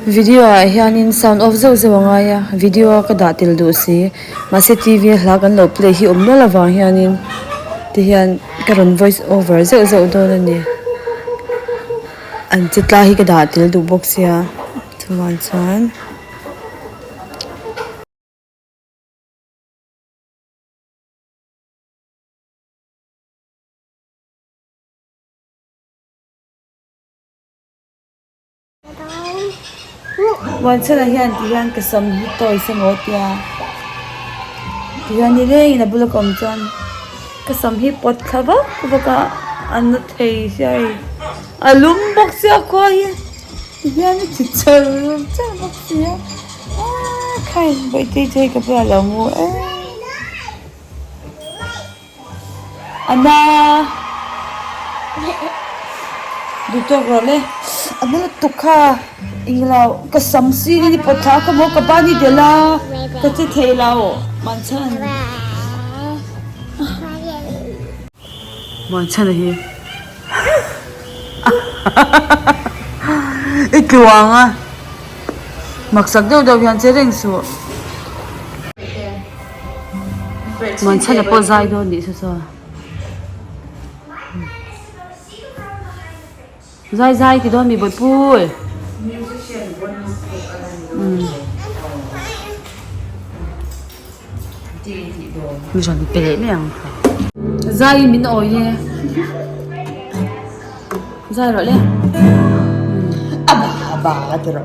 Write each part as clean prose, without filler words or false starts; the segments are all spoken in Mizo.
Video ah hianin sound off zeuh zeuh a ngai a video a ka dah tel duh si mahse T V a hla kan lo play hi awm nual avang hianin ti hian ka rawn voice over zeuh zeuh dawn a ni an che tlai hi ka dah tel duh bawk sia chuvang chuan. Muanchhana hian ti hian ka sam hi tawi se maw tia ti hian ni rengin a bula ka awm chuan ka sam hi pawt thla vak vak a a na thei sia hei a lum bawk sia khua hi ti hian a chi char char bawk sia aaa khai bawihte chu hei ka bulah a lo mu em. Ana duh tawk rawh le a hma lutuk kha englo ka sam sir in i pawt thla ka maw ka ban i delh a ka che thei lo Muanchhan Muanchhana hi i tluang a maksak deuh deuh hian che reng suh. Muanchhana pawh zai dawn nih chu saw zai zai ti dawn mi bawihpui mi rawn pe leh mai ang zai in min awi e zai rawh le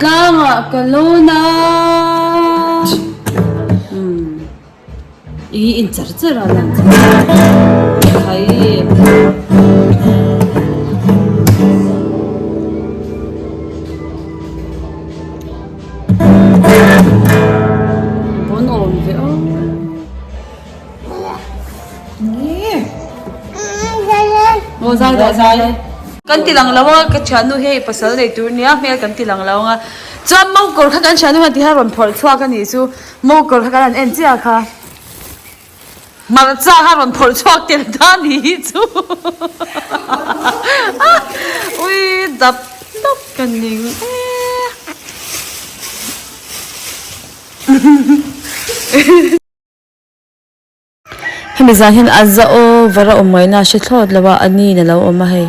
tlangah ka lawn a. I in char char a lang khai bon awm ve aw aw zai rawh zai kan ti lang lo a ka thiannu hei pasal nei tur nia hmel kan ti lang lo anga chuan mawkawr kha kan thiannu hian ti hian rawn phawrh chhuak a nih chu. Mawkawr kha kan han en chiah kha hmarcha kha rawn phawrh chhuak tel ta ni hi chu ui dap dap ka ning e Hemi zan hian a za over a awm ngaihna a hre thlawt lo a, a ni in a lo awm a hei.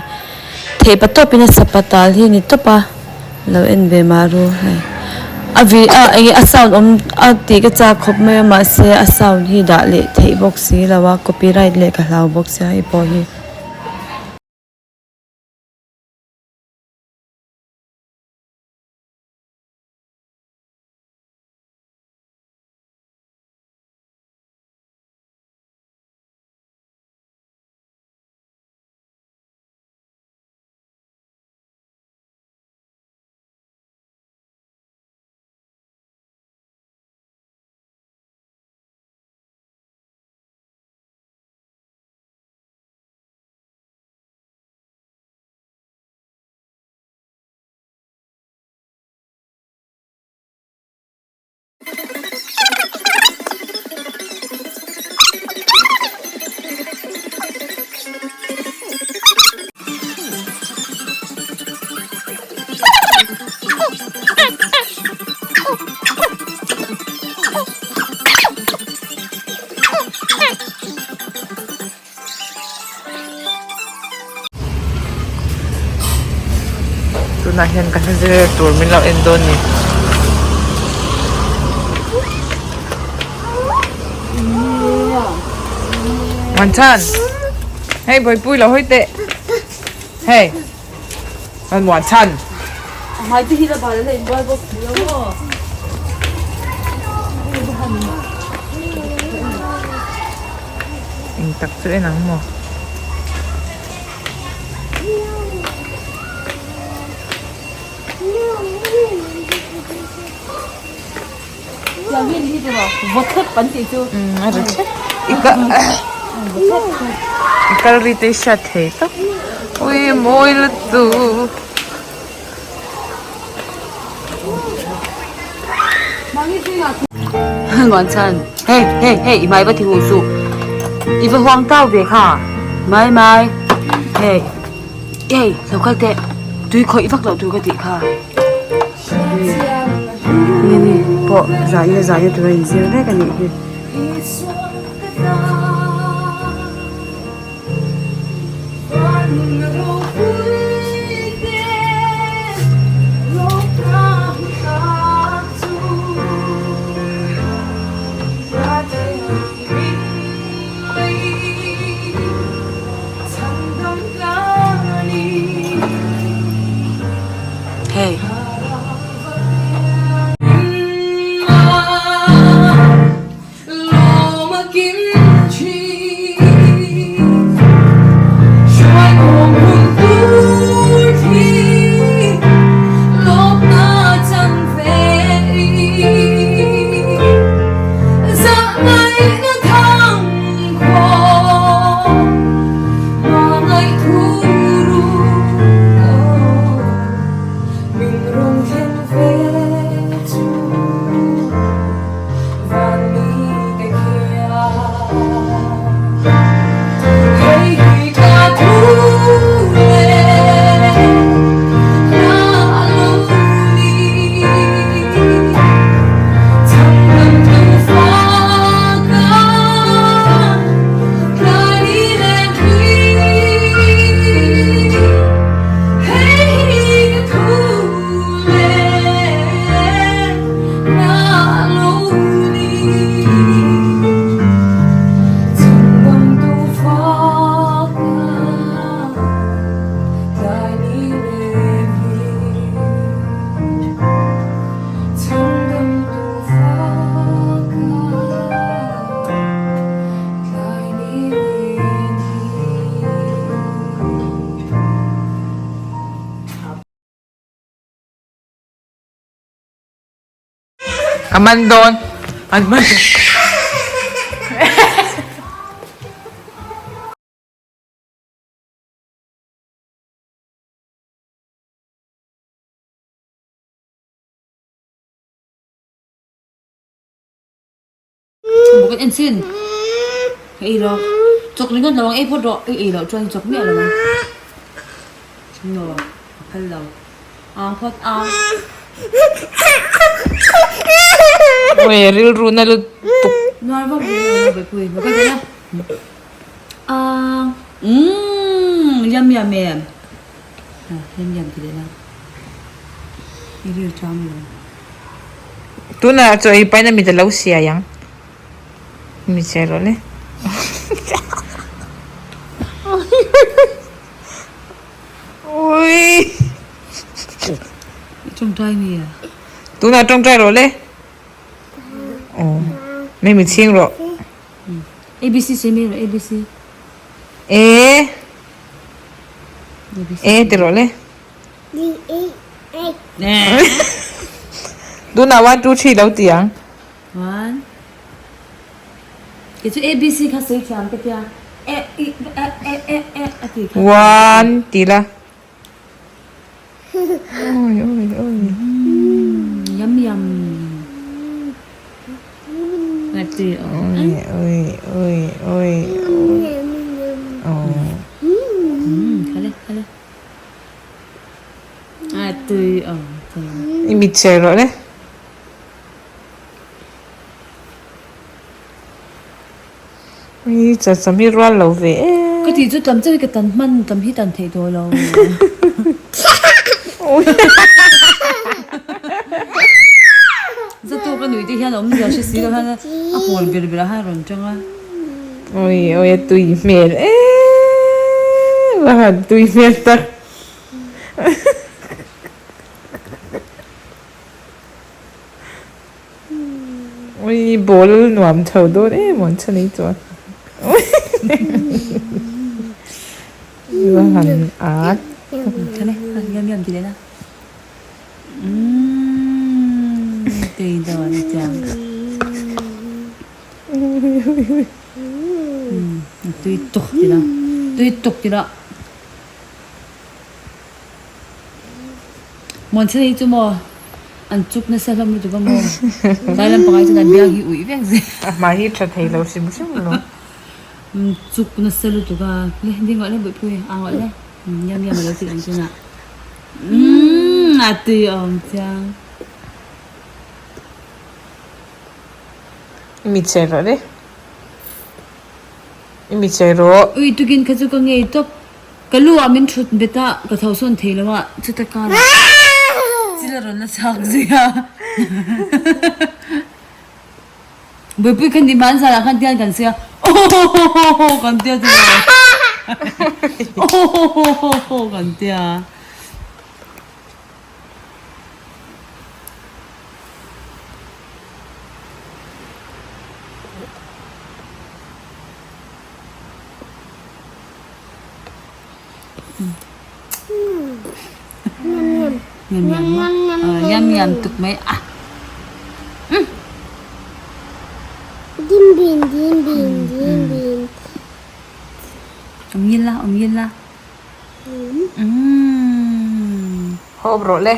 Theih pa tawpin a sapa tal hi a ni tawp a, lo en ve mah ru hei. A vi a enge a sound awm a tih ka chak khawp mai a mahse a sound hi dah leh theih bawk si lo a, copyright leh ka hlau bawk sia hei pawh hi. Tunah hian ka hla zir tur min lo en dawn ni. Muanchan hei Bawihpui lo hawi teh hei Muanchan. Hmai te hi la bal a la inbual bawk si lo maw. Eng tak chu en ang maw? I kal ri te i hriat thei tawp. Ui mawi lutuk. Luan chhan hei hei hei i hmai va ti huh suh. I va huang tau ve kha. Mai mai. Hei. Hei, lo kal teh. Tui khawih vak loh tur ka tih kha. Nge ni pawh zaina zaina tur a inzir vek a nih hi. Hey. A man dawn. An man. Buk en chin. Ka ei lo. Chawk ringawt lo ang ei phawt rawh. Ei ei loh chuan chawk miah lo ang. No, a phal lo. Ang phawt ang. Ui, rilru na lutuk. Nuar vak ve lo na Bepui. Buk en la. Ang. Umm, yum yum em. Yum yum ti leh la. I ril chang lo. Tunah chaw ei paina mit a lo siai ang. Mi che rawh le. Ui. I tawngtai mi a? Tunah tawngtai rawh le. Oh. Mi mi chhing rawh. ABC se mi rawh ABC. E. E ti rawh le. Tunah 1 2 3 lo ti ang. 1 Kei chu ABC kha sawi thiam ka tia. E i a e e e a ti kha. 1 ti la. Oi oi oi. Yum yum. A ti oi oi oi oi. Oh. Khale khale. A tui awm thei. I mit che rawh le. I cha cham hi rual lo ve e. Ka tih chu tam chauh hi ka tan hman tam hi tan theih tawh lo. Zatawk a nuih te hian a awm zia hre si lo hian a pawl ber ber ah hian a rawn tang a. Oi oi a tui hmel e va han tui hmel tak. Ui ball nuam tho dawn em an chhan ei chuan. Va han at. Khale yam yam ti leh la. Umm tei dawn chiang. Tui tuk ti la. Tui tuk ti la. Muanchhe hi chu maw an chuk nasa hlawm lutuk a maw tlai lampangah hi chuan an biang hi uih vek zel. A hmai hi tha thei lo hrim hrim lo. Chuk nasa lutuk a, le ding rawh le Buihpui ang rawh le, yam yam a lo tih ang tunah. Umm a tui awm chiang. I mit chei rawh le, i mit chei rawh. Ui tukin kha chu ka ngei tawp, ka lu ah min thut bet a, ka tho sawn thei lo a, chuta karah chil a rawn la chak zui a. Buaipui khan ni hman zan ah khan tian kan sawi a, Awhawhawhawh kan tia chu maw? Awhawhawhawh kan tia. Yam yam maw? Yam yam tuk mai a. Dim bin dim bin dim bin. Awm ngil la, awm ngil la. Umm. Hawp rawh le.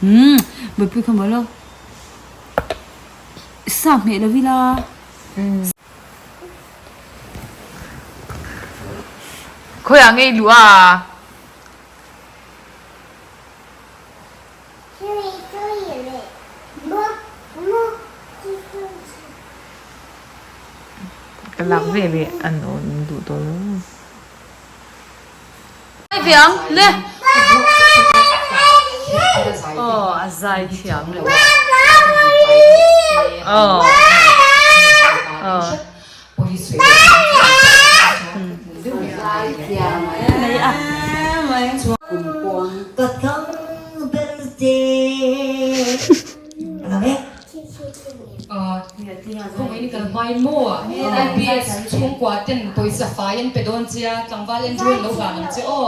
Umm. Buaipui kha maw lo. Sa hmeh lo ila. Khawiah ngei luh a? Ka lak ve leh an awm duh tawh lo. Ve ang le. Aw a zai thiam lo. Aw. Aw. Khawngaih in kal hmai maw? IPS chhungkua ten pawisa fai an pe dawn che a, tlangval Andrew an lo hlan ang che aw.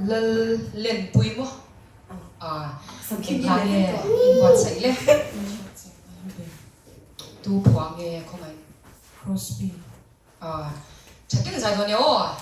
Lal Lenpui maw? Engah nge inbuatsaih le? Tu phuah nge khawngaih? Crosby. Ah, tha tak zai dawn e aw.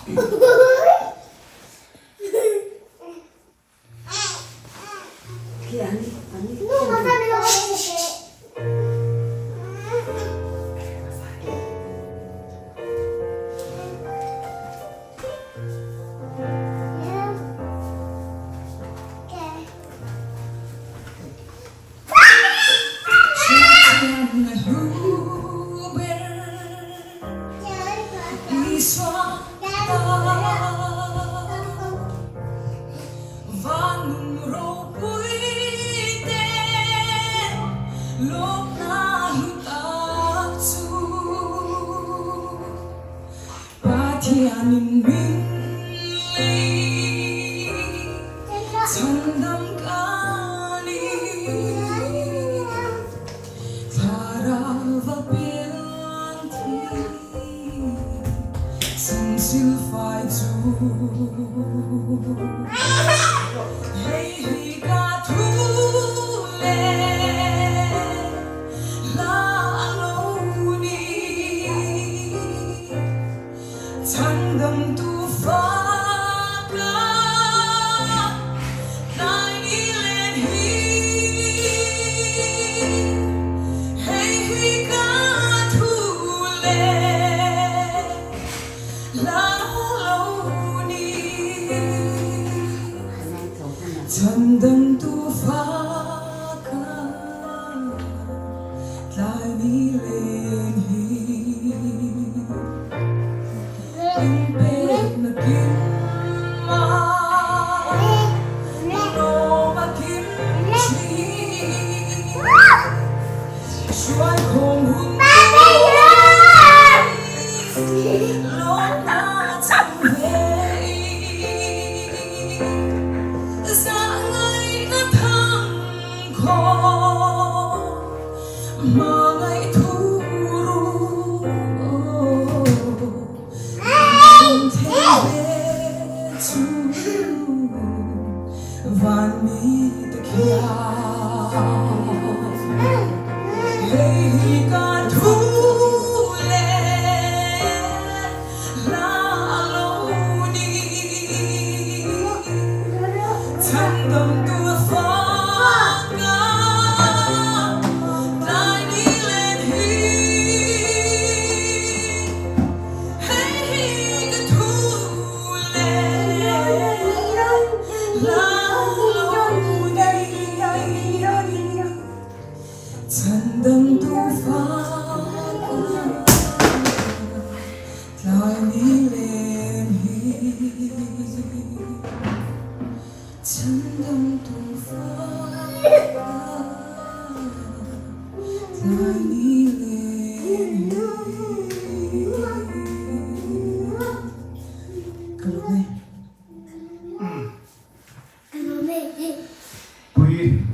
Pui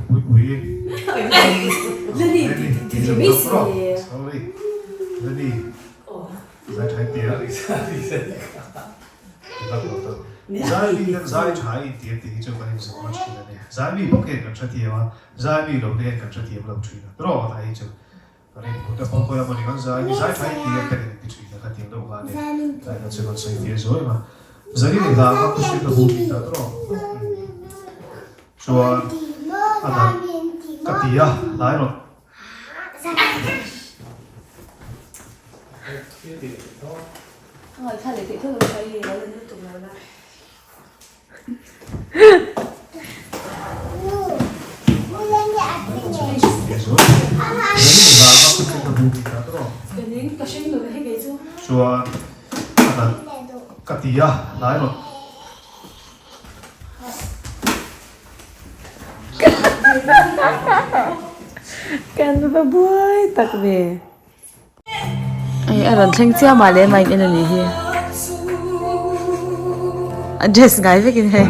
pui pui. Lani Sorry. Lani. Zai thai tia. Zai mi kan zai thai in tia ti hi chu kan in zawh a thin a ni. Zai mi bawk hian kan hre thiam a, zai mi lo te hian kan hre thiam lo thin a. Tawh a hi chu kan in kut a pawh khawi a mawni kan zai mi zai thai tia kan in ti thin a kha tiang deuh kha a ni. Tlai kha chu kan sawi tir zuai ma. Zai ni hla kha khusi ka bu ti ta tawh. Chuan a dang ka ti a hlai rawn. Chuan a dang ka ti a hlai rawn. Kan va buai tak ve. Hei a rawn thleng chiam a lem a in en a nih hi. A dress ngai vekin hei.